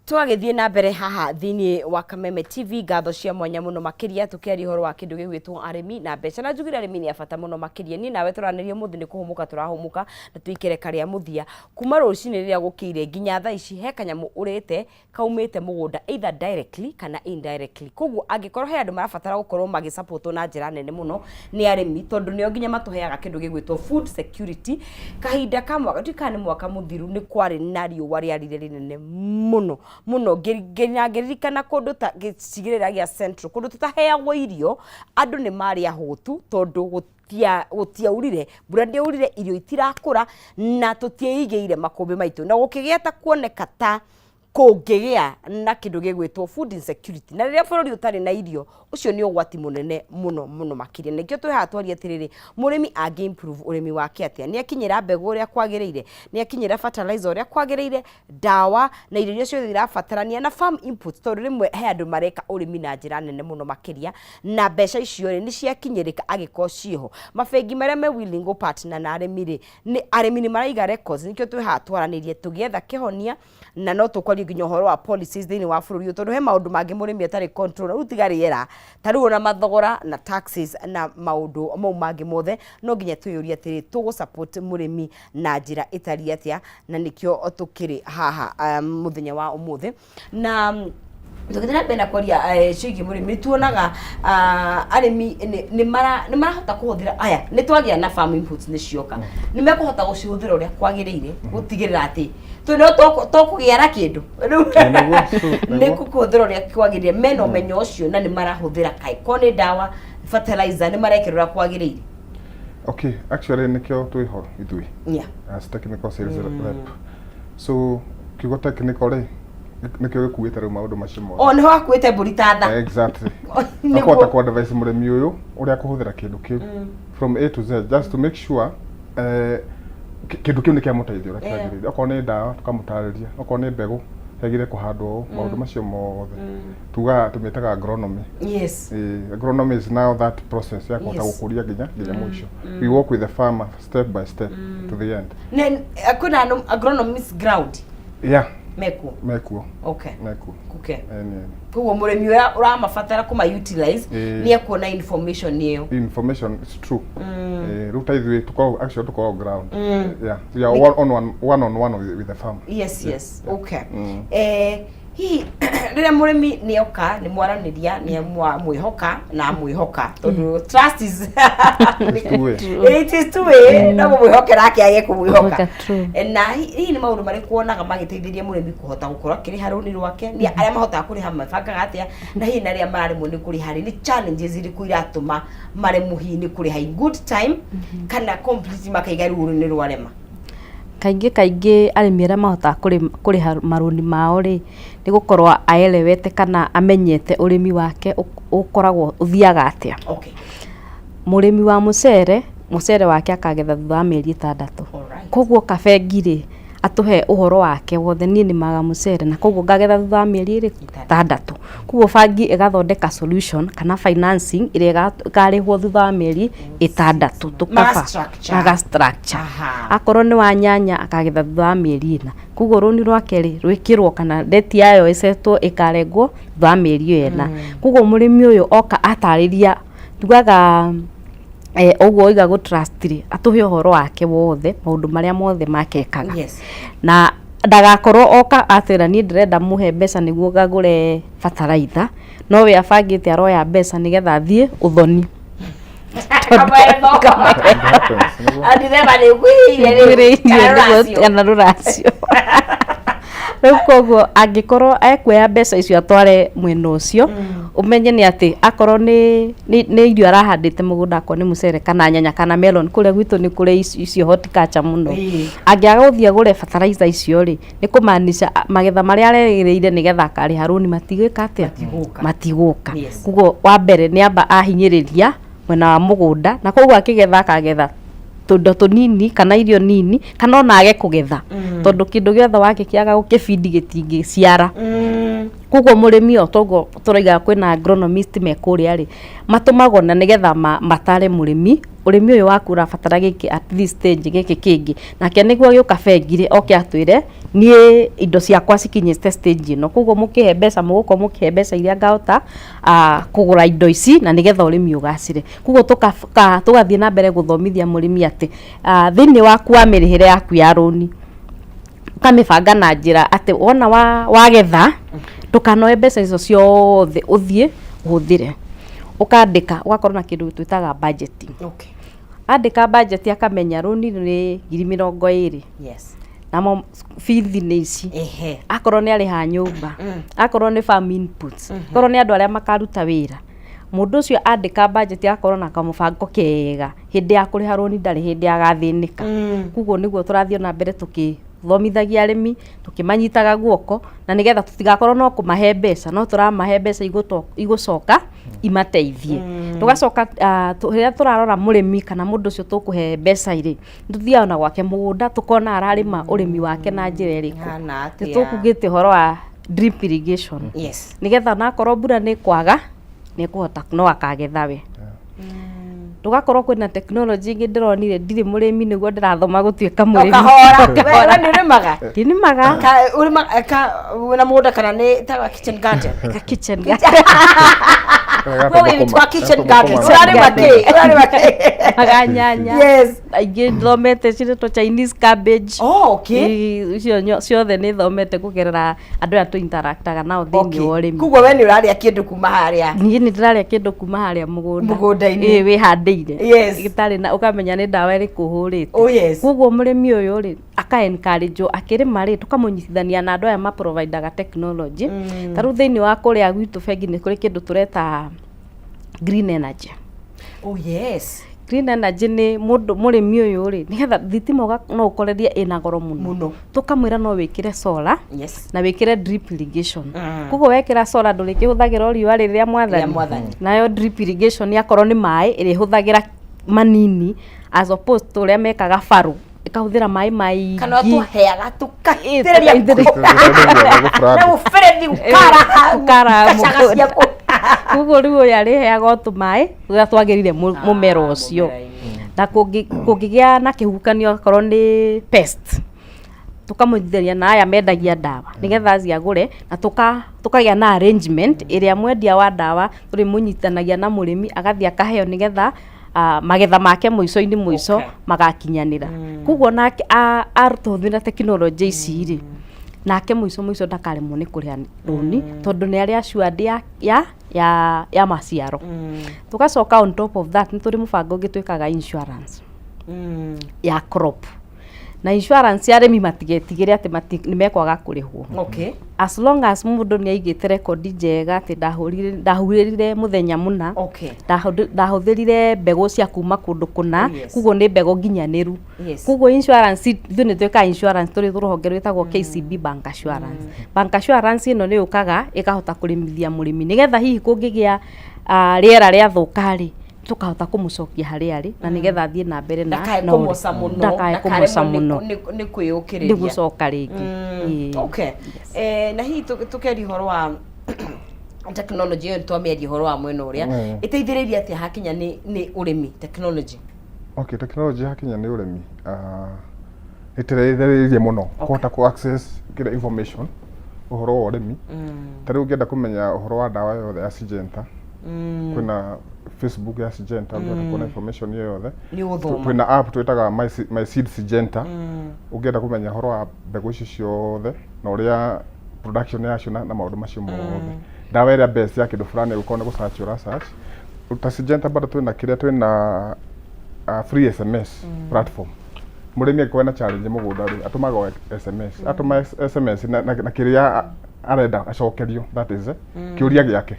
Twagĩthiĩ na mbere haha thĩinĩ wa Kameme TV, ngatho cia mwanya mũno makĩria, tũkĩaria ũhoro wa kĩndũ gĩgwĩtwo arĩmi na mbeca. Na njugire arĩmi nĩ a bata mũno makĩria. Niĩ nawe tũranĩria ũmũthĩ nĩ kũhũmũka tũrahũmũka na twĩ ikereka rĩa mũthia. Kuma rũcinĩ rĩrĩa gũkĩire nginya thaa ici he kanyamũ ũrĩte kaumĩte mũgũnda, either directly kana indirectly. Koguo angĩkorwo he andũ marabatara gũkorwo magĩsapotwo na njĩra nene mũno nĩ arĩmi, tondũ nĩo nginya matũheaga kĩndũ gĩgwĩtwo food security. Kahinda ka mwaka, ndiũĩ kana nĩ mwaka mũthiru, nĩ kwarĩ na riũa rĩarire rĩnene mũno mũno, nginya ngĩririkana kũndũ ta gĩcigĩrĩra gĩa Central, kũndũ tũtaheagwo irio, andũ nĩ marĩ ahũtu tondũ gũtiaurire, mbura ndĩaurire, irio itirakũra na tũtiĩigĩire makũmbĩ maitũ, na gũkĩgĩa ta kuoneka ta kũngĩgĩa na kĩndũ gĩgwĩtwo food insecurity. Na rĩrĩa bũrũri ũtarĩ na irio, ũcio nĩ ũgwati mũnene mũno mũno makĩria. Nĩkĩo twĩ haha twarie atĩrĩrĩ, mũrĩmi angĩ improve ũrĩmi wake atĩa? Nĩ akinyĩra mbegũ ũrĩa kwagĩrĩire? Nĩ akinyĩra fertilizer ũrĩa kwagĩrĩire, ndawa na irio iria ciothe irabatarania na farm inputs? Tondũ rĩmwe he andũ mareka ũrĩmi na njĩra nene mũno makĩria, na mbeca icio rĩ, nĩ ciakinyĩrĩka angĩkorwo ciĩho? Mabengi marĩa me willing gũ partner na arĩmi rĩ, nĩ arĩmi nĩ maraiga records? Nĩkĩo twĩ haha twaranĩrie tũgĩetha kĩhonia, na no tũkwaria nginya ũhoro wa policies thĩinĩ wa bũrũri ũyũ, tondũ he maũndũ mangĩ mũrĩmi atarĩ control. Rĩu tiga rĩera, ta rĩu ona mathogora na taxes na maũndũ mau mangĩ mothe, no nginya twĩyũrie atĩrĩ, tũgũ support mũrĩmi na njĩra ĩtariĩ atĩa? Na nĩkĩo tũkĩrĩ haha mũthenya wa ũmũthĩ na tũgĩthiĩ na mbere na kwaria ciĩgiĩ mũrĩmi. Nĩ tuonaga arĩmi nĩ marahota kũhũthĩra aya, nĩ twagĩa na farm inputs, nĩ cioka, nĩ mekũhota gũcihũthĩra ũrĩa kwagĩrĩire gũtigĩrĩra atĩ tũ no tũkũgĩa na kĩndũ rĩu Nĩguo, nĩ nĩguo. kũhũthĩra ũrĩa kwagĩrĩire? Mena ũmenyo ũcio na nĩ marahũthĩra kaĩ ko nĩ ndawa, fertilizer, nĩ marekĩra ũrĩa kwagĩrĩire? Okay, actually nĩkĩo twĩho ithuĩ as technical sales rep. So kiugo technical rĩ, nĩkĩo gĩkuĩte rĩu maũndũ macio mothe. O nĩho akuĩte mbũri ta tha. Exactly. Akũhota ku advise mũrĩmi ũyũ ũrĩa akũhũthĩra kĩndũ kĩu from A to Z, just to make sure kĩndũ kĩu nĩ kĩamũteithia ũrĩa kĩagĩrĩire. Okorwo nĩ ndawa, tũkamũtarĩria. Okorwo nĩ mbegũ, yagĩrĩire kũhandwo ũũ, maũndũ macio mothe tugaga tũmĩtaga agronomy. Agronomy is now that process ya kũhota gũkũria nginya mũico. We work with the farmer step by step to the end. Ne kwĩna agronomist ground? Yeah. Mekuo? Mekuo. Mekuo. Eni. Koguo mũrĩmi ũrĩa ũramabatara kũma utilize nĩ ekuona information ĩyo. Information is true. Rĩu ta ithuĩ tũkoragwo, actually tũkoragwo ground. Yeah, we are one on one, one on one with the farmer. Yes. Okay. Hihi rĩrĩa mũrĩmi nĩ oka, nĩ mwaranĩria, nĩ mwĩhoka na amwĩhoka, tondũ trust is It's two way. It is two way, no mũmwĩhokera ake age kũmwĩhoka. Kũmwĩhoka, true. Na hihi nĩ maũndũ marĩkũ wonaga magĩteithĩria mũrĩmi kũhota gũkorwo akĩrĩha rũni rwake? Nĩ arĩa mahotaga kũrĩha mabangaga atĩa, na hihi na arĩa mararemwo nĩ kũrĩha rĩ, nĩ challenges irĩkũ iratũma maremwo hihi nĩ kũrĩha in good time kana completely makaiga rĩu rũni rwarema? Kaingĩ kaingĩ arĩmi arĩa mahotaga kũrĩha marũni mao rĩ, nĩ gũkorwo aelewete kana amenyete ũrĩmi wake ũkoragwo ũthiaga atĩa. Mũrĩmi wa mũcere, mũcere wake akagetha thutha wa mĩeri 6. Koguo kabengi rĩ, atũhe ũhoro wake wothe, niĩ nĩmaga mũcere na koguo ngagetha thutha wa mĩeri ĩrĩkũ? 6. Koguo bangi ĩgathondeka solution kana financing ĩrĩa ĩkarĩhwo thutha wa mĩeri 6. Tũkaba Maga-structure. Maga structure. Akorwo nĩ wa nyanya, akagetha thutha wa mĩeri 4, koguo rũni rwake rĩ, rwĩkĩrwo kana date yayo ĩcetwo, ĩkarengwo thutha wa mĩeri ĩyo 4. Koguo mũrĩmi ũyũ oka atarĩria, tugaga ũguo oiga gũ trust rĩ, atũhe ũhoro wake wothe, maũndũ marĩa mothe makekaga, na ndagakorwo oka atwĩra, "Niĩ ndĩrenda mũhe mbeca nĩguo ngagũre bataraitha," no we abangĩte aroya mbeca nĩgetha athiĩ ũthoni. Kamere thoko. It happens, nĩguo. Andireba nĩ ngwĩrĩire rĩu. Ngwĩrĩirie. Kana nĩguo rũracio. Kana rũracio. Rĩu koguo angĩkorwo ekuoya mbeca icio atware mwena ũcio, ũmenye nĩ atĩ akorwo nĩ irio arahandĩte mũgũnda, akorwo nĩ mũcere kana nyanya kana melon, kũrĩa gwitũ nĩ kũrĩ icio horticulture mũno, angĩaga gũthiĩ agũre fertilizer icio rĩ, nĩ kũmaanisha magetha marĩa arerĩgĩrĩire nĩgetha akarĩha rũni matigwĩka atĩa? Matigũka. Matigũka. Koguo wa mbere nĩ amba ahinyĩrĩria mwena wa mũgũnda, na koguo akĩgetha akagetha tũindo tũnini kana irio nini, kana ona age kũgetha, tondũ kĩndũ gĩothe wakĩkĩaga gũkĩbindi gĩtingĩciara. Koguo mũrĩmi o toguo tũrauga kwĩna agronomist me kũrĩa rĩ, matũmagwo na nĩgetha matare mũrĩmi, ũrĩmi ũyũ waku ũrabatara gĩkĩ at this stage, gĩkĩ kĩngĩ, nake nĩguo agĩũka bengi rĩ, oke atwĩre Niĩ indo ciakwa cikinyĩte stage ĩno, koguo mũkĩhe mbeca mũgũkorwo mũkĩhe mbeca iria ngahota kũgũra indo ici na nĩgetha ũrĩmi ũgacĩre. Koguo tũgathiĩ na mbere gũthomithia mũrĩmi atĩ thĩinĩ waku wa mĩrĩhĩre yaku ya rũni, ũkamĩbanga na njĩra atĩ wona wagetha ndũkanoe mbeca icio ciothe ũthiĩ ũhũthĩre. Ũkandĩka, ũgakorwo na kĩndũ twĩtaga budgeting. Andĩka budget akamenya rũni nĩ 20,000. Namo bithi nĩ ici. Akorwo nĩ arĩha nyũmba, akorwo nĩ farm inputs, akorwo nĩ andũ arĩa makaruta wĩra. Mũndũ ũcio andĩka budget agakorwo na kamũbango kega, hĩndĩ ya kũrĩha rũni ndarĩ hĩndĩ agathĩnĩka. Koguo nĩguo tũrathiĩ na mbere tũkĩthomithagia arĩmi, tũkĩmanyitaga guoko, na nĩgetha tũtigakorwo no kũmahe mbeca, no tũramahe mbeca igũcoka imateithie. Tũgacoka rĩrĩa tũrarora mũrĩmi kana mũndũ ũcio tũkũhe mbeca rĩ, nĩtũthiaga ona gwake mũgũnda tũkona ararĩma ũrĩmi wake na njĩra ĩrĩkũ. Hana atĩa? Nĩtũkugĩte ũhoro wa drip irrigation. Nĩgetha onakorwo mbura nĩ kwaga, nĩ ekũhota no akagetha we. Tũgakorwo kwĩna tekinoronjĩ ĩngĩ ndĩronire, ndirĩ mũrĩmi nĩguo ndĩrathoma gũtuĩka mũrĩmi. Kahora. We nĩ ũrĩmaga? Ndinĩmaga. Ka ũrĩmaga ka wĩna mũgũnda kana nĩ ta kitchen garden? Ka kitchen garden. We wĩ twa kitchen garden. Ũrarĩma kĩ? Ũrarĩma kĩ? Maga nyanya. Aingĩ thomete cirĩtwo Chinese cabbage. Oh, okay. Icio ciothe nĩ thomete kũgerera andũ aya tũ interactaga nao thĩinĩ wa ũrĩmi. Koguo we nĩ ũrarĩa kĩndũ kuma harĩa? Niĩ nĩ ndĩrarĩa kĩndũ kuma harĩa mũgũnda. Mũgũnda-inĩ. Ĩĩ, wĩhandĩire. Gĩtarĩ na ũkamenya nĩ ndawa ĩrĩkũ ũhũrĩte. Koguo mũrĩmi ũyũ rĩ, aka encourage akĩrĩma rĩ, tũkamũnyitithania na andũ aya ma providaga technology. Ta rĩu thĩinĩ wa kũrĩa gwitũ bengi nĩ kũrĩ kĩndũ tũreta green energy. Oh yes. Green energy nĩ mũndũ mũrĩmi ũyũ rĩ, nĩgetha thitima no ũkorerie ĩna goro mũno. Mũno. Tũkamwĩra no wĩkĩre solar. Na wĩkĩre drip irrigation. Koguo wekĩra solar ndũrĩkĩhũthagĩra o riũa rĩrĩa mwathani. Rĩa mwathani. Nayo drip irrigation akorwo nĩ maĩ ĩrĩhũthagĩra manini as opposed to ũrĩa mekaga farrow, ĩkahũthĩra maĩ maingĩ. Kana tũheaga tũkaitĩrĩria Tũkaitĩrĩria. na mũberethi ũkaraha Ũkaraha gacaga mũgũnda. ciaku. Koguo rĩu ũyũ arĩheaga o tũmaĩ tũrĩa twagĩrĩire mũmera ũcio. Mũmera-inĩ. Na kũngĩgĩa na kĩhuhũkanio akorwo nĩ pest, tũkamũnyitithania na aya mendagia ndawa nĩgetha athiĩ agũre, na tũkagĩa na arrangement ĩrĩa mwendia wa ndawa tũrĩmũnyitithanagia na mũrĩmi agathiĩ akaheo nĩgetha magetha make mũico-inĩ mũico magakinyanĩra. Koguo nake atũhũthĩra tekinoronjĩ ici rĩ, nake mũico mũico ndakaremwo nĩ kũrĩha rũni tondũ nĩ arĩ assured ya maciaro. Tũgacoka on top of that nĩ tũrĩ mũbango ũngĩ twĩkaga insurance ya crop. Na insurance ya arĩmi matigetigĩre atĩ nĩ mekwaga kũrĩhwo. As long as mũndũ nĩ aigĩte rekondi njega atĩ ndahurĩrire mũthenya mũna, ndahũthĩrire mbegũ cia kuma kũndũ kũna, koguo nĩ mbegũ nginyanĩru. Koguo insurance, ithuĩ nĩ twĩkaga insurance tũrĩ rũhonge rwĩtagwo KCB Bank Assurance. Bank Assurance ĩno nĩ yũkaga ĩkahota kũrĩmithia mũrĩmi nĩgetha hihi kũngĩgĩa rĩera rĩathũka rĩ, tũkahota kũmũcokia harĩa arĩ na nĩgetha athiĩ na mbere na Ndakae na ũrĩmi. kũmoca mũno, Ndakae kũmoca ndakaremwo mũno. nĩ kwĩyũkĩrĩria. Nĩ gũcoka rĩngĩ. Ĩĩ. Na hihi tũkĩaria ũhoro wa technology ĩyo twamĩaria ũhoro wa mwena ũrĩa ĩteithĩrĩirie atĩa hakinya nĩ ũrĩmi technology? Okay, technology hakinya nĩ ũrĩmi, ĩteithĩrĩirie mũno kũhota kũ access kĩrĩa information ũhoro wa ũrĩmi. Ta rĩu ũngĩenda kũmenya ũhoro wa ndawa yothe ya Syngenta, kwĩna Facebook ya Syngenta, ũngĩhota kuona information ĩyo yothe. Nĩ ũgũthoma. Twĩna app twĩtaga My Seed Syngenta, ũngĩenda kũmenya ũhoro wa mbegũ icio ciothe na ũrĩa production yacio na maũndũ macio mothe. Ndawa ĩrĩa best ya kĩndũ fulani ũgĩkorwo nĩ gũ search ũra search. Ta Syngenta bado twĩna kĩrĩa twĩna free SMS platform. Mũrĩmi angĩkorwo ena challenge mũgũnda rĩ, atũmaga o SMS. Atũma SMS na kĩrĩa arenda acokerio, that is kĩũria gĩake,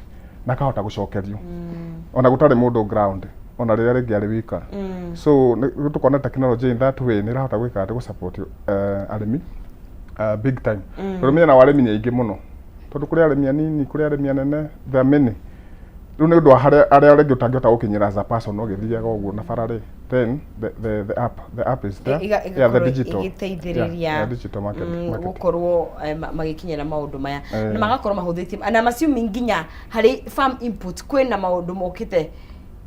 na akahota gũcokerio ona gũtarĩ mũndũ ground, ona rĩrĩa rĩngĩ arĩ wika. So nĩ tũkona technology in that way nĩ ĩrahota gwĩka atĩ gũ support arĩmi big time, tondũ mĩena wa arĩmi nĩ aingĩ mũno, tondũ kũrĩ arĩmi anini, kũrĩ arĩmi anene, there are many. Rĩu nĩ ũndũ wa harĩa arĩa rĩngĩ ũtangĩhota gũkinyĩra as a person ũgĩthiaga ũguo na bara rĩ, then the app is there. Yeah, the Igakorwo digital igĩteithĩrĩria yeah, digital market, market. Gũkorwo magĩkinyĩra maũndũ maya na magakorwo mahũthĩtie, and I'm assuming nginya harĩ farm input kwĩna maũndũ mokĩte.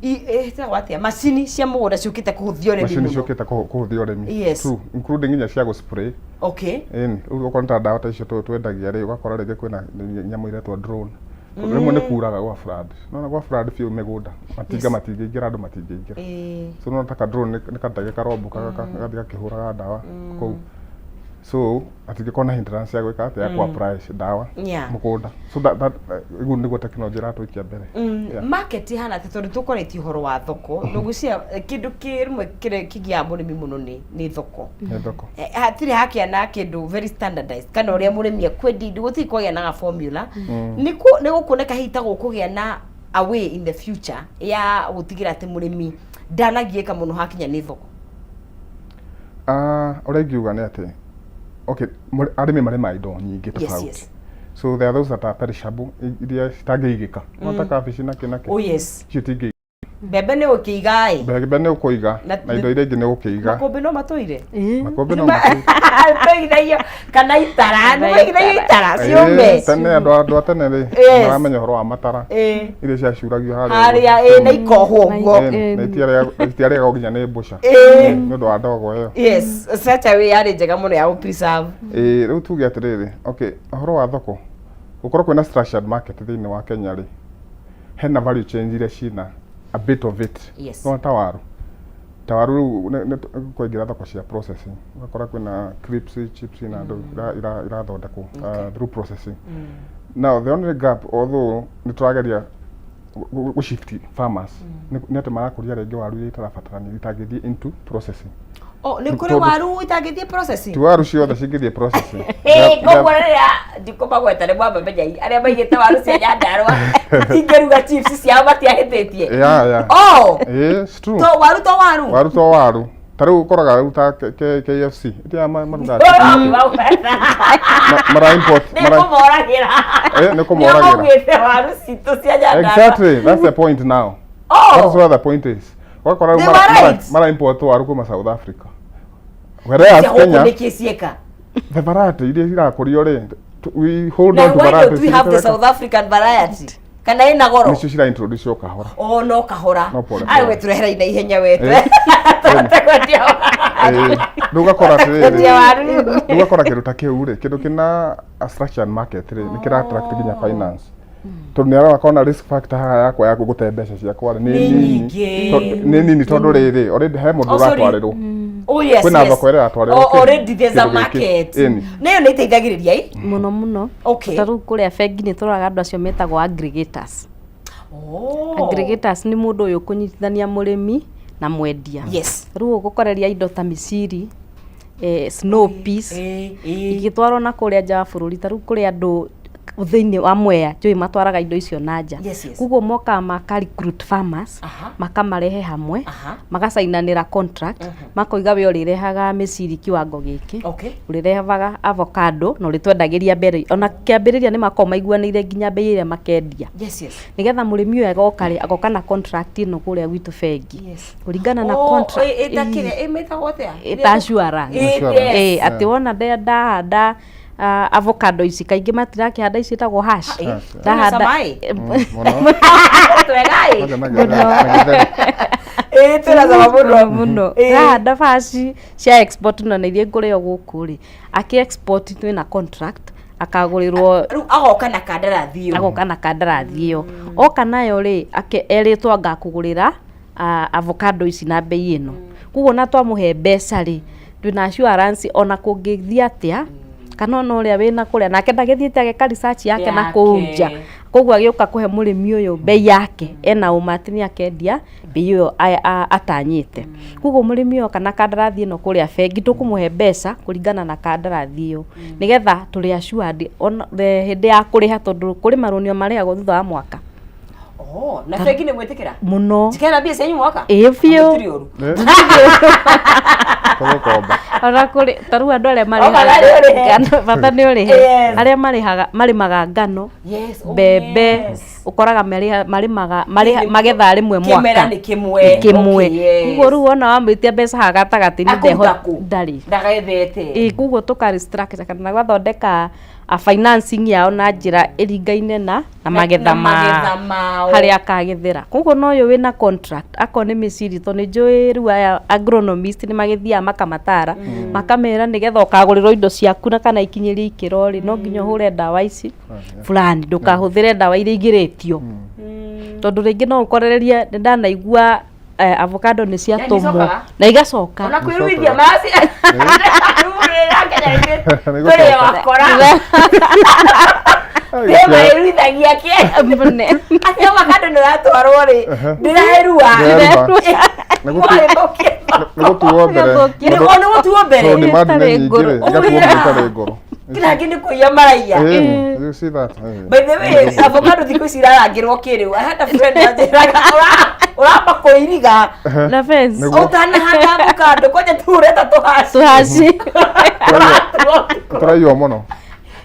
Ĩtagwo atĩa, macini cia mũgũnda ciũkĩte kũhũthia ũrĩmi Macini mũno. ciũkĩte kũhũthia ũrĩmi. True, including nginya cia gũ-spray. Ĩni, rĩu okorwo nĩ ta ndawa ta icio twendagia rĩ, ũgakora rĩngĩ kwĩna nyamũ iretwo drone. Tondũ rĩmwe nĩ kuraga gwa flood. Nĩwona gwa flood biũ mĩgũnda, matinga matingĩingĩra, andũ matingĩingĩra. So nĩwona ta ka drone nĩ kandege karombũka gathiĩ gakĩhũraga ndawa kũu. So hatingĩkorwo na hindrance ya gwĩka atĩa, ya kũ apply ndawa mũgũnda. So that rĩu nĩguo technology ĩratũikia mbere. Market ihana atĩa, tondũ tũkoretie ũhoro wa thoko, ndũgwĩciria kĩndũ kĩmwe kĩrĩa kĩgiaga mũrĩmi mũno nĩ thoko. Nĩ thoko. Hatirĩ hakĩa na kĩndũ very standardized kana ũrĩa mũrĩmi ekwendia indo, gũtirĩ kwagĩa na ga formula. Nĩ gũkuoneka hihi ta gũkũgĩa na a way in the future ya gũtigĩra atĩ mũrĩmi ndanagiĩka mũno hakinya nĩ thoko? Ah, ũrĩa ingiuga nĩ atĩ okay, arĩmi marĩmaga indo nyingĩ tofauti. So there are those that are perishable, iria citangĩigĩka. No ta kabici na kĩ na kĩ. Oh yes. Icio itingĩigĩka. Mbembe nĩ ũkĩiga ĩ. Mbembe nĩ ũkũiga na indo iria ingĩ nĩ ũkĩiga. Makũmbĩ no matũire. Makũmbĩ no matũire. Tũigithagio kana itara, nĩ maigithagio itara ciũme. Tene andũ a tene rĩ, maramenya ũhoro wa matara. Iria ciacuragio harĩa. Harĩa ĩ na ikohwo ũguo. Na itiarĩagwo nginya nĩ mbũca. Nĩ ũndũ wa ndogo ĩyo. Yes, such a way yarĩ njega mũno ya gũ preserve. Ĩĩ, rĩu tuge atĩrĩrĩ, okay, ũhoro wa thoko, gũkorwo kwĩna structured market thĩinĩ wa Kenya rĩ, hena value chain iria ciĩna a bit of it. No ta waru. Ta waru rĩu kwaingĩra thoko cia processing, ũgakora kwĩna crisps, chips na andũ irathondekwo through processing. Now the only gap, although nĩ tũrageria gũ shift farmers, nĩ atĩ marakũria rĩngĩ waru iria itarabatarania itangĩthiĩ into processing. Oh, nĩ kũrĩ waru itangĩthiĩ processing? Ti waru ciothe cingĩthiĩ processing. Koguo rĩrĩa ndikũmagweta nĩ mwamamenyai arĩa maigĩte waru cia Nyandarua cingĩruga chips ciao matiahĩtĩtie. Yeah. Oh. It's true. To waru to waru. Waru to waru. Ta rĩu ũkoraga rĩu ta KFC. Itia marugaga. Mara import. Nĩ kũmoragĩra. Nĩ kũmoragĩra. Nĩ maugĩte waru citũ cia Nyandarua. Exactly, that's the point now. Oh. That's where the point is. Ũgakora rĩu mara import waru kuma South Africa. Whereas Kenya, nĩkĩ cieka? The variety iria irakũrio rĩ, we hold on to variety. Why don't we have the South African variety? Kana ĩna goro? Nĩcio cira introduce o kahora. Oh, no kahora. No pole. Ai, we tũrehera ina ihenya we. Tũhote kwendia waru. Rĩu ũgakora atĩrĩrĩ. Kwendia waru. Rĩu ũgakora kĩndũ ta kĩu rĩ, kĩndũ kĩna a structured market rĩ, nĩ kĩra attract nginya finance. Tondũ nĩ arora kona risk factor haha yakwa ya gũte mbeca ciakwa rĩ, nĩ nini. Nĩ nini tondũ rĩrĩ, already he mũndũ ũratwarĩrwo. Oh yes. Kwĩna thoko ĩrĩa ĩratwarĩrwo. Oh, already there's a market. Na ĩyo nĩ ĩteithagĩrĩria ĩ? Mũno mũno. Okay. Ta rĩu kũrĩa bengi nĩ tũroraga andũ acio metagwo aggregators. Oh. Aggregators nĩ mũndũ ũyũ ũkũnyitithania mũrĩmi na mwendia. Rĩu ũgũkoreria indo ta mĩciri, snow peas, igĩtwarwo na kũrĩa nja wa bũrũri. Ta rĩu kũrĩ andũ thĩinĩ wa Mwea njũĩ matwaraga indo icio na nja. Koguo mokaga maka recruit farmers, makamarehe hamwe, magacainanĩra contract, makoiga we ũrĩrehaga mĩciri kiwango gĩkĩ, ũrĩrehaga avocado na ũrĩtwendagĩria mbere. Ona kĩambĩrĩria nĩ makoragwo maiguanĩire nginya mbei ĩrĩa makendia. Nĩgetha mũrĩmi ũyũ agoka rĩ, agoka na contract ĩno kũrĩa gwitũ bengi. Kũringana na contract. Ĩta assurance. Atĩ wona ndahanda avocado ici kaingĩ matirakĩhanda ici ĩtagwo hash. Ndahanda mũno. Ndahanda hash cia export na iria ngũrĩo gũkũ rĩ, akĩ export twĩna contract akagũrĩrwo. Rĩu agoka na kandarathi ĩyo. Agoka na kandarathi ĩyo. Oka nayo rĩ, erĩtwo anga akũgũrĩra avocado ici na bei ĩno. Koguo ona twamũhe mbeca rĩ, twĩna assurance ona kũngĩthiĩ atĩa, kana ona ũrĩa wĩna kũrĩa nake ndagĩthiĩte ageka research yake na kũu nja. Koguo agĩũka kũhe mũrĩmi ũyũ bei yake, ena ũma atĩ nĩ akendia bei ĩyo atanyĩte. Koguo mũrĩmi ũyũ oka na kandarathi ĩno kũrĩa bengi, tũkũmũhe mbeca kũringana na kandarathi ĩyo. Nĩgetha tũrĩ assured ona hĩndĩ ya kũrĩha, tondũ kũrĩ marũni marĩhagwo thutha wa mwaka. Oh, na bengi nĩ gwĩtĩkĩra? Mũno. Njikara mbia cianyu mwaka? Ĩĩ biũ. Gũtirĩ ũru. Tũgũkomba. Ona kũrĩ ta rĩu andũ arĩa Bata nĩ ũrĩhe. marĩhaga bata nĩ ũrĩhe. Arĩa marĩhaga marĩmaga ngano, mbembe, ũkoraga marĩmaga magetha rĩmwe mwaka. Kĩmera nĩ kĩmwe. Kĩmwe. Koguo rĩu wona wamwĩtia mbeca haha gatagatĩ-inĩ Akũruta kũ? ndarĩ. Ndagethete. Ĩĩ, koguo tũka restructure kana gwathondeka a financing yao na njĩra ĩringaine na magetha na magetha ma mao. harĩa akagethera. Koguo na ũyũ wĩna contract akorwo nĩ mĩciri, tondũ nĩ njũĩ rĩu aya agronomist nĩ magĩthiaga makamatara makamera nĩgetha ũkagũrĩrwo indo ciaku na kana ikinyĩrie ikĩro rĩ, no nginya ũhũre ndawa ici fulani, ndũkahũthĩre ndawa iria igirĩtio, tondũ rĩngĩ no ũkorererie. Nĩ ndanaigua avocado nĩ ciatũmwo icokaga? Na igacoka. Ona kwĩruithia maraci tũrĩ wakora ĩruithagia kĩ Mũne. atĩ avocado nĩ ratwarwo rĩ, ndĩrerua. Nĩ gũtuo mbere. Gũthũkia. Nĩ gũtuo mbere. Tondũ demand nĩ Ĩtarĩ nyingĩ ngũrũ. rĩ, ĩgatuo mbere ĩtarĩ ngũrũ. Kĩrangĩ nĩ kũiya maraiya. Ĩĩ, you see that? Ĩĩ. By the way, avocado thikũ ici irarangĩrwo kĩrĩu. I had a friend wanjĩraga ũramba kũiriga na fence. Nĩguo. ũtanahanda avocado, kwanja tu ũreta tũhaci. Tũhaci. Tũratua ũtukũ. Tũraiywo mũno.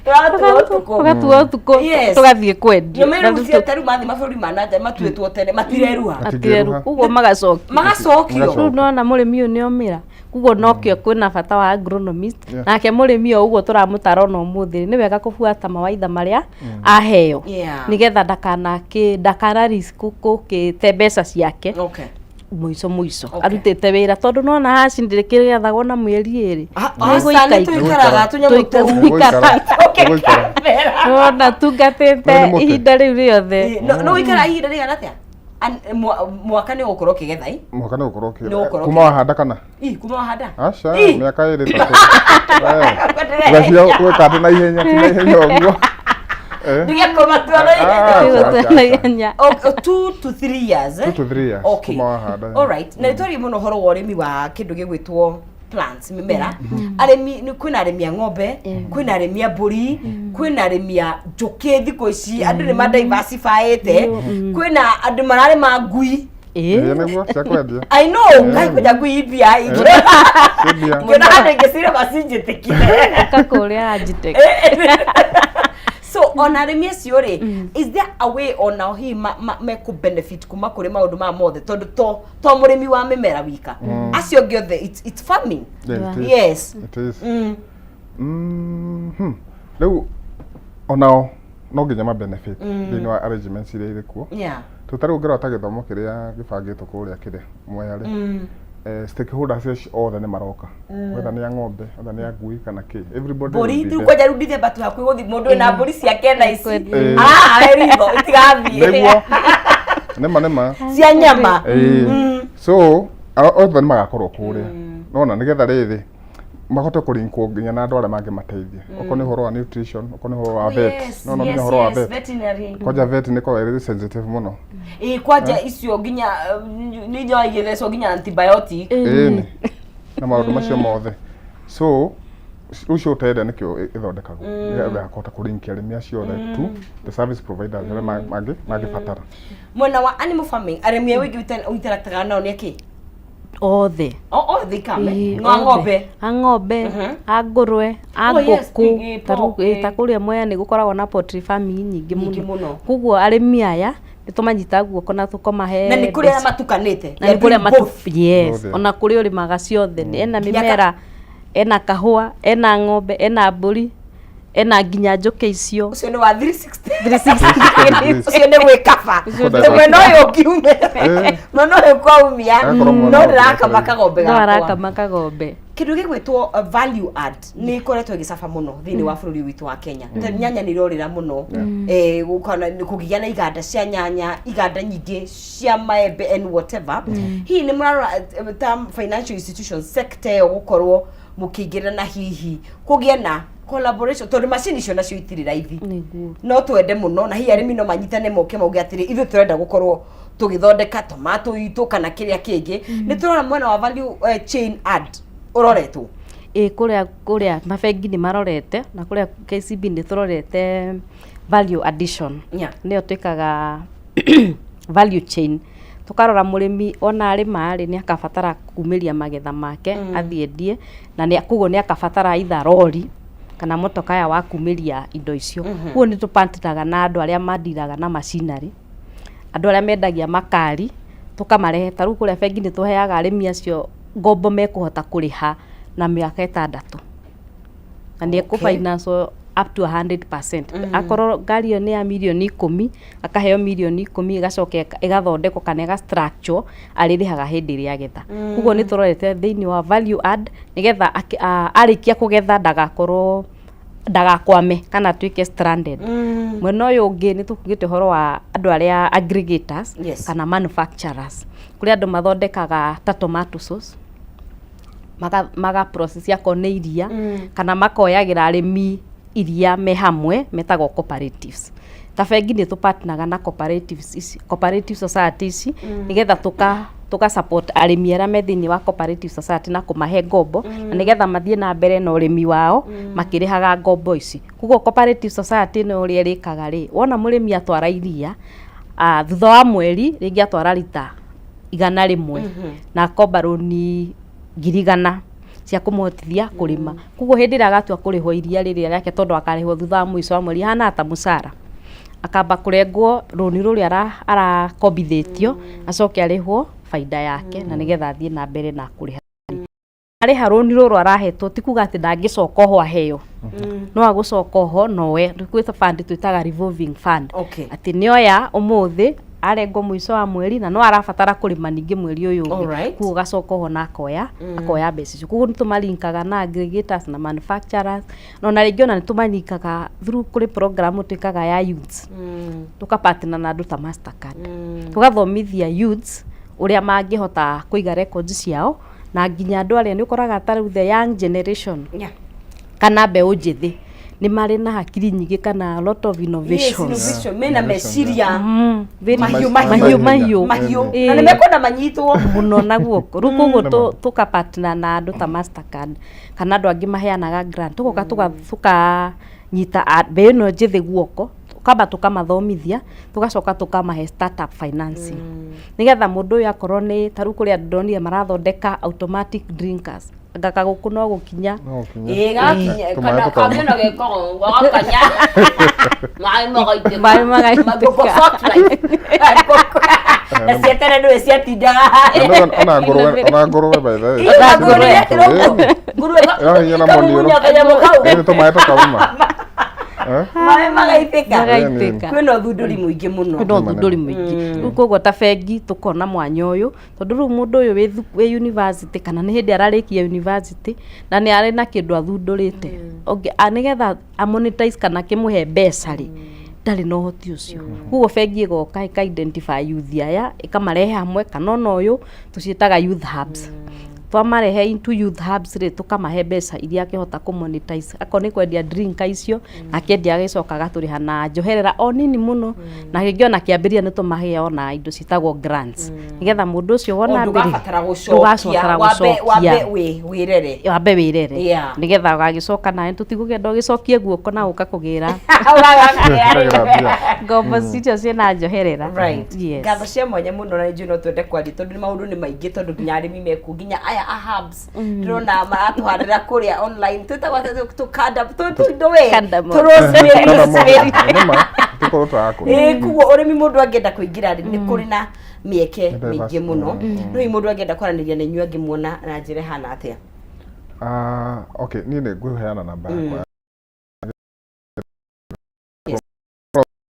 Tũratua ũtukũ. Tũgatua ũtukũ. Yes. Tũgathiĩ kwendia. Nĩũmĩrĩu cia tarĩu mathiĩ mabũrũri ma na nja matuĩtwo tene matireruha. Atireru koguo magacokia. Magacokio. Rĩu nona mũrĩmi ũyũ nĩ omĩra, koguo nokĩo kwĩna bata wa agronomist. Nake mũrĩmi o ũguo tũramũtara ona ũmũthĩ, nĩ wega kũbuata mawaitha marĩa aheo, nĩgetha ndakana risk gũkĩte mbeca ciake mũico mũico arutĩte wĩra, tondũ nona haci ndĩkĩgethagwo na mĩeri 2. Aca, nĩ tũikaraga tũnyamũ tũu. Nĩgũikara. Nĩgũikara. Nona tungatĩte Nĩ mũtĩ. ihinda rĩu rĩothe. No ũikara ihinda rĩigana atĩa? Mwaka nĩ ũgũkorwo ũkĩgetha i? Mwaka nĩ gũkorwo Nĩ ũgũkorwo ũkĩgetha. Kuma wahanda kana? Ĩ, kuma wahanda. Aca, Ĩ. mĩaka 2 3. Ũgaciga gwĩka atĩ na ihenya, ti na ihenya ũguo. Eh. Ndige kũmatua na ihenya. Ah, aca, aca, Na aca. ihenya. Oh, 2 to 3 years, eh? 2 to 3 years kuma wahanda. Alright. Na nĩtwarie mũno ũhoro wa ũrĩmi wa kĩndũ gĩgwĩtwo plants, mĩmera. Arĩmi nĩ kwĩna arĩmi a ng'ombe, kwĩna arĩmi a mbũri, kwĩna arĩmi a njũkĩ. Thikũ ici andũ nĩ madiversifyĩte, kwĩna andũ mararĩma ngui. Ĩĩ, nĩguo cia kwendia. I know, ngai kwenda ngui mbia ingĩ. Ci mbia. Ngĩona handũ ingĩcirĩma cinjĩtĩkire. Ũka kũrĩa Agitech. So ona arĩmi acio rĩ, is there a way onao hihi mekũ benefit kuma kũrĩ maũndũ maya mothe, tondũ to mũrĩmi wa mĩmera wika, acio angĩ othe it's farming? Yeah, it is. It is. Rĩu onao no nginya ma benefit thĩinĩ wa arrangements iria irĩ kuo. Tũtarĩ ũngĩrora ta gĩthomo kĩrĩa gĩbangĩtwo kũrĩa kĩrĩa Mwea rĩ, stakeholders acio othe nĩ maroka, whether nĩ a ng'ombe, whether nĩ a ngui kana kĩ, everybody Mbũri will be rĩu there. kwanja rĩu Ndithemba tu hakuhĩ gũthiĩ, mũndũ wĩna mbũri ciake thaa ici Arahae ritho itigathiĩ. Nĩguo nĩma nĩma. Cia nyama. Ĩĩ. So othe nĩ magakorwo kũrĩa nona nĩgetha rĩrĩ mahote kũrinkwo nginya na andũ arĩa mangĩmateithia, okorwo nĩ ũhoro wa nutrition, okorwo nĩ ũhoro wa vet. No nginya ũhoro wa vet. Veterinary. Kwanja vet nĩ korwo ĩrĩ sensitive mũno. Ĩ, kwanja icio nginya nĩ nyoa igĩthecwo nginya antibiotic. Ĩni, na maũndũ macio mothe. So rĩu ũtenda nĩkĩo ĩthondekagwo nĩgetha akahota kũrinkia arĩmi acio othe to the service providers arĩa mangĩbatara. Mwena wa animal farming, arĩmi a wĩngĩ ũinteractaga nao nĩ akĩ? Othe. Othe ikame. Ĩĩ, No a othe. Ng'ombe. A ng'ombe, a ngũrwe, a Oh, yes, ngũkũ. pig, eh, Ta rĩu, pork, ta kũrĩa Mwea nĩ gũkoragwo na poultry farming nyingĩ Nyingĩ mũno. Mũno. Koguo arĩmi aya nĩ tũmanyitaga guoko na tũkamahe Na nĩ kũrĩ arĩa mbeca. matukanĩte. Na nĩ kũrĩa matu Both. yes. Othe. Ona kũrĩ ũrĩmaga ciothe, ena Nginya mĩmera, ena kahũa, ena ng'ombe, ena mbũri, ena nginya njũkĩ icio. Ũcio nĩ wa 360. 360 degrees. Ũcio nĩ gwĩkaba. Ũcio Tondũ mwena ũyũ ũngiume, mwena ũyũ kwaumia, Agakorwo mwena no ũngĩ ndĩrakama ũtarĩ. kagombe no gakwa. Arakama kagombe. Kĩndũ gĩgwĩtwo value add nĩ ĩkoretwo ĩgĩcaba mũno thĩinĩ wa bũrũri witũ wa Kenya. Ta nyanya nĩ irorĩra mũno. Gũkĩgĩa na iganda cia nyanya, iganda nyingĩ cia maembe and whatever. Hihi nĩ mũrarora ta financial institutions sector ĩyo gũkorwo mũkĩingĩra na hihi kũgĩe na collaboration, tondũ macini icio nacio itirĩ raithi? Nĩguo. No twende mũno na hihi arĩmi no manyitane moke mauge atĩrĩ, ithuĩ tũrenda gũkorwo tũgĩthondeka tomato itũ kana kĩrĩa kĩngĩ. Nĩ tũrona mwena wa value chain add ũroretwo. Ĩ, kũrĩa mabengi nĩ marorete, na kũrĩa KCB nĩ tũrorete value addition. Nĩyo twĩkaga value chain, tũkarora mũrĩmi ona arĩma rĩ, nĩ akabatara kumĩria magetha make athiĩ endie, na nĩ koguo nĩ akabatara either rori kana motokaya wa kumĩria indo icio. Koguo nĩ tũpartneraga na andũ arĩa mandiraga na machinery, andũ arĩa mendagia makari, tũkamarehe. Ta rĩu kũrĩa bengi nĩ tũheaga arĩmi acio ngombo mekũhota kũrĩha na mĩaka 6, na nĩ ekũ finance up to 100%. Akorwo ngari ĩyo nĩ ya mirioni 10, akaheo mirioni 10, ĩgacoka ĩgathondekwo kana ĩga structure, arĩrĩhaga hĩndĩ ĩrĩa agetha. Koguo nĩ tũrorete thĩinĩ wa value add, nĩgetha arĩkia kũgetha ndagakorwo, ndagakwame kana atuĩke stranded. Mwena ũyũ ũngĩ nĩ tũkugĩte ũhoro wa andũ arĩa aggregators kana manufacturers. Kũrĩ andũ mathondekaga ta tomato sauce, maga process akorwo nĩ iria, kana makoyagĩra arĩmi iria me hamwe, metagwo cooperatives. Ta bengi nĩ tũpartneraga na cooperatives ici, cooperative society ici, nĩgetha tũka support arĩmi arĩa me thĩinĩ wa cooperative society na kũmahe ngombo, na nĩgetha mathiĩ na mbere na ũrĩmi wao makĩrĩhaga ngombo ici. Koguo cooperative society ĩno ũrĩa ĩrĩkaga rĩ, wona mũrĩmi atwara iria, thutha wa mweri rĩngĩ atwara rita 100 na akomba rũni 100,000 cia kũmũhotithia kũrĩma. Koguo hĩndĩ ĩrĩa agatua kũrĩhwo iria rĩrĩa rĩake, tondũ akarĩhwo thutha wa mũico wa mweri, hanaga ta mũcara, akamba kũrengwo rũni rũrĩa arakombithĩtio, acoke arĩhwo baida yake, na nĩgetha athiĩ na mbere na kũrĩha. Arĩha rũni rũrũ arahetwo, ti kuga atĩ ndangĩcoka oho aheo, no agũcoka oho nowe kwĩ fund twĩtaga revolving fund, atĩ nĩoya ũmũthĩ, arengwo mũico wa mweri, na no arabatara kũrĩma ningĩ mweri ũyũ ũngĩ, koguo gacoka oho na akoya mbeca icio. Koguo nĩ tũmalinkaga na aggregators na manufacturers, na ona rĩngĩ ona nĩ tũmalinkaga through kũrĩ program twĩkaga ya youths, tũkapartner na andũ ta Mastercard, tũgathomithia youths ũrĩa mangĩhota kũiga records ciao, na nginya andũ arĩa nĩ ũkoraga ta rĩu the young generation kana mbeũ njĩthĩ nĩ marĩ na hakiri nyingĩ kana a lot of innovations. Innovation, mena meciria mahiũ. Mahiũ mahiũ. Mahiũ. Na nĩ mekwenda manyitwo mũno na guoko rĩu. Koguo tũkapartner na andũ ta Mastercard kana andũ angĩ maheanaga grant, tũgoka tũkanyita mbeũ ĩno njĩthĩ guoko, tukamba tukamathomithia, tugacoka tukamahe startup financing, nigetha mũndũ ũyũ akorwo nĩ ta rĩu kũrĩ andũ ndonire marathondeka automatic drinkers, anga kagũkũ no gũkinya. No gũkinya. Ĩĩ, gakinya. Tũmaĩ kana tũkauma. kangĩ na gekaga gakanya maĩ magaitĩka. Maĩ magaitĩka. Ngũkũ soft life. Na cia tene nĩwe ciatindaga. Ona ngũrũwe by the way. Ona ngũrũwe, kĩroko. Ngũrũwe Ĩrahinya na ĩkamumunya monioro. kanyamũ kau. Ĩĩ, tũmaĩ tũkauma. Eh? Maĩ magaitĩka. Magaitĩka. Kwĩna ũthundũri mũingĩ mũno. Kwĩna ũthundũri mũingĩ. Rĩu koguo ta bengi tũkona mwanya ũyũ, tondũ rĩu mũndũ ũyũ wĩ university kana nĩ hĩndĩ ararĩkia university na nĩ arĩ na kĩndũ athundũrĩte, nĩgetha a monetize kana kĩmũhe mbeca rĩ, ndarĩ na ũhoti ũcio. Koguo bengi ĩgoka ĩka identify youth aya, ĩkamarehe hamwe, kana ona ũyũ tũciĩtaga youth hubs. Twamarehe into youth hubs rĩ, tũkamahe mbeca iria akĩhota kũ monetize, akorwo nĩ kwendia drink icio, akĩendia agĩcoka agatũrĩha na njoherera o nini mũno. Na rĩngĩ ona kĩambĩrĩria nĩ tũmahe ona indo ciĩtagwo grants, nĩgetha mũndũ ũcio wona mbere ndũgabatara gũcokia. Ndũgabatara Wambe gũcokia. Wambe wĩrere. Wambe wĩrere, nĩgetha ũgagĩcoka nawe tũtigũkĩenda ũgĩcokie guoko na ũka kũgĩra Kũgĩra mbia. Ngombo icio ciĩna njoherera. Yes. Ngatho cia mwanya mũno, na nĩnjũĩ no twende kwaria tondũ nĩ maũndũ nĩ maingĩ, tondũ nginya arĩmi mekuo, nginya aya a hubs ndĩrona maratũhandĩra kũrĩa online, twĩtagwo atĩa? Tũkanda tũndũĩ. Cardamom. Tũ rosemary. Nĩma, tũkorwo tũrakũra. Ĩĩ, koguo ũrĩmi mũndũ angĩenda kũingĩra rĩ, nĩ kũrĩ na mĩeke Nĩ mĩingĩ diverse. mũno. No hihi mũndũ angĩenda kwaranĩria na inyuĩ angĩmuona na njĩra ĩhana atĩa? Ah, okay, niĩ nĩ ngũheana namba yakwa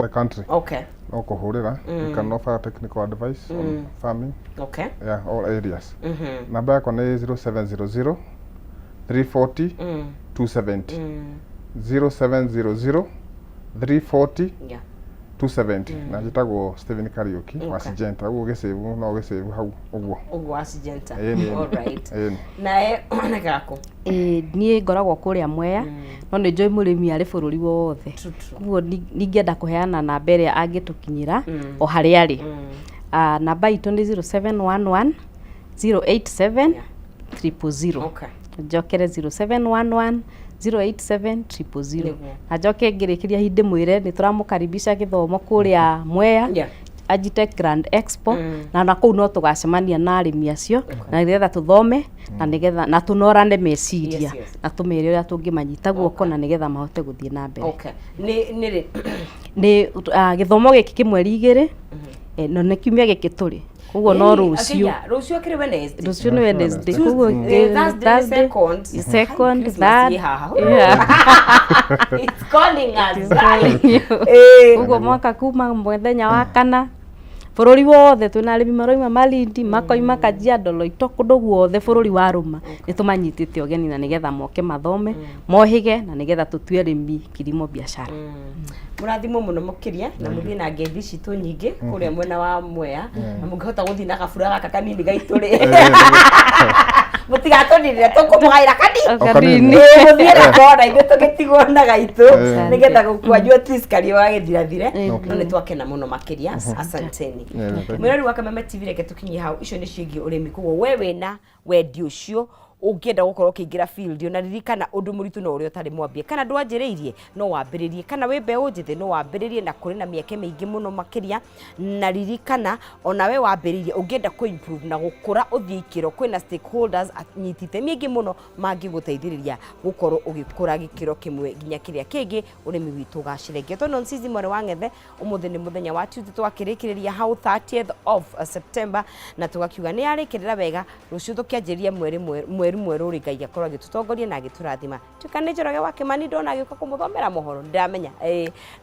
the country. No kũhũrĩra. We can offer technical advice on farming, yeah, all areas. Namba yakwa nĩ 0700 340 270, 0700 340 270, na njĩtagwo Stephen Kariuki wa Syngenta. Ũguo gĩcĩbu no gĩcĩbu hau ũguo. Ũguo wa Syngenta. Ĩĩ, nĩ. Alright. Ĩĩ. Nawe onekaga kũ? Ĩĩ, niĩ ngoragwo kũrĩa Mwea, no nĩ njũĩ mũrĩmi arĩ bũrũri wothe. True, true. Koguo ningĩenda kũheana namba ĩrĩa angĩtũkinyĩra o harĩa arĩ. Ah, namba itũ nĩ 0711 087 000. Njokere, 0711 087 000. Na njoke ngĩrĩkĩria hindĩ mwĩre nĩ tũramũkaribisha gĩthomo kũrĩa Mwea, Agitech Grand Expo, na kũu no tũgacemania na arĩmi acio, na nĩgetha tũthome na nĩgetha na tũnorane meciria, na tũmere ũrĩa tũngĩmanyita guoko na nĩgetha mahote gũthiĩ na mbere. Okay, nĩ rĩ? Nĩ gĩthomo gĩkĩ kĩ mweri 2. No nĩ kiumia gĩkĩ tũrĩ, koguo no rũciũ. Rũciũ akĩrĩ Wednesday. Rũciũ nĩ Wednesday, koguo Thursday, second, second, third. Yeah. It's calling us. It's calling you. Koguo mwaka kuma mũthenya wa kana, bũrũri wothe twĩna arĩmi maroima Malindi, makoima Kajiado, Loitoktok, kũndũ guothe bũrũri wa rũma, nĩ tũmanyitĩte ũgeni na nĩgetha moke mathome, mohĩge, na nĩgetha tũtue arĩmi kilimo biashara. Mũrathimwo mũno makĩria na mũthiĩ na ngeithi citũ nyingĩ kũrĩa mwena wa Mwea, na mũngĩhota gũthiĩ na gabura gaka kanini gaitũ rĩ, mũtigatũnirire, tũkũmũgaĩra kanini. Kanini. Mũthiĩ nako na ithuĩ tũgĩtigwo na gaitũ, Eh. nĩgetha gũkwanyu at least kariũa gagĩthirathire. Okay. No nĩ twakena mũno makĩria, asanteni. Yeah, thank you. Mwĩrori wa Kameme TV, reke tũkinyie hau. Icio nĩ ciĩgiĩ ũrĩmi, koguo we wĩna wendi ũcio, ũngĩenda gũkorwo ũkĩingĩra field, ona ririkana ũndũ mũritũ no ũrĩa ũtarĩ mwambie, kana ndwanjĩrĩirie no wambĩrĩrie, kana wĩ mbeũ njĩthĩ no wambĩrĩrie, na kũrĩ na mĩeke mĩingĩ mũno makĩria. Na ririkana ona we wambĩrĩirie, ũngĩenda kũ improve na gũkũra ũthiĩ ikĩro, kwĩna stakeholders, anyiti itemi aingĩ mũno mangĩgũteithĩrĩria gũkorwo ũgĩkũra gĩkĩro kĩmwe nginya kĩrĩa kĩngĩ, ũrĩmi witũ ũgacĩre. Ngĩtwo Nonsizi mwarĩ wa Ng'ethe. Ũmũthĩ nĩ mũthenya wa Tuesday, twakĩrĩkĩrĩria hau 30th of September, na tũgakiuga nĩ yarĩkĩrĩra wega. Rũciũ tũkĩanjĩrĩria mweri mweri mwerũ rĩ, Ngai akorwo agĩtũtongoria na agĩtũrathima. Tuĩka nĩ Njoroge wa Kĩmani ndona agĩũka kũmũthomera mohoro, ndĩramenya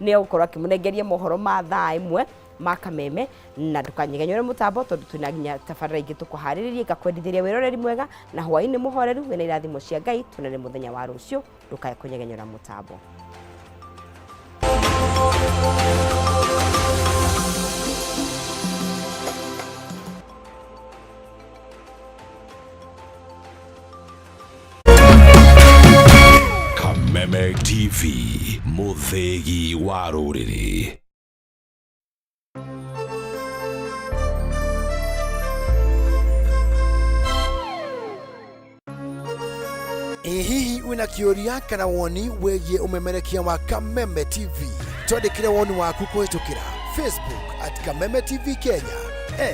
nĩ egũkorwo akĩmũnengeria mohoro ma thaa 1 ma Kameme, na ndũkanyegenyore mũtambo tondũ twĩna nginya tabarĩra ingĩ tũkũharĩrĩria. Ngakwendithĩria wĩroreri mwega na hwaĩ-inĩ mũhoreru wĩna irathimo cia Ngai. Tuonane mũthenya wa rũciũ, ndũkae kũnyegenyora mũtambo. Kameme TV, mũthĩgi wa rũrĩrĩ. Ĩ hihi wĩna kĩũria kana woni wĩgiĩ ũmemerekia wa Kameme TV? Twandĩkĩre woni waku kũhĩtũkĩra Facebook @KamemeTV Kenya,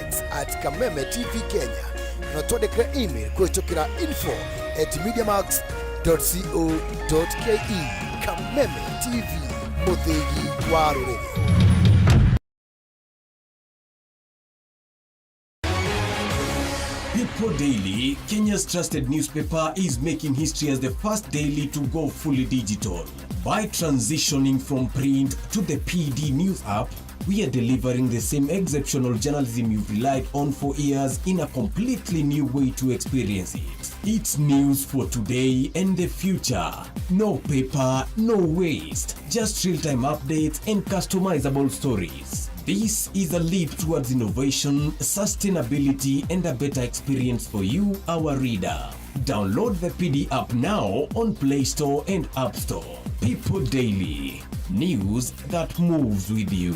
X @KamemeTV Kenya, na twandĩkĩre email kũhĩtũkĩra info@mediamax.co.ke. Kameme TV, mũthĩgi wa rũrĩrĩ. People Daily, Kenya's trusted newspaper, is making history as the first daily to go fully digital. By transitioning from print to the PD News app, we are delivering the same exceptional journalism you've relied on for years in a completely new way to experience it. It's news for today and the future. No paper, no waste, just real time updates and customizable stories. This is a leap towards innovation, sustainability, and a better experience for you, our reader. Download the PD app now on Play Store and App Store. People Daily, news that moves with you.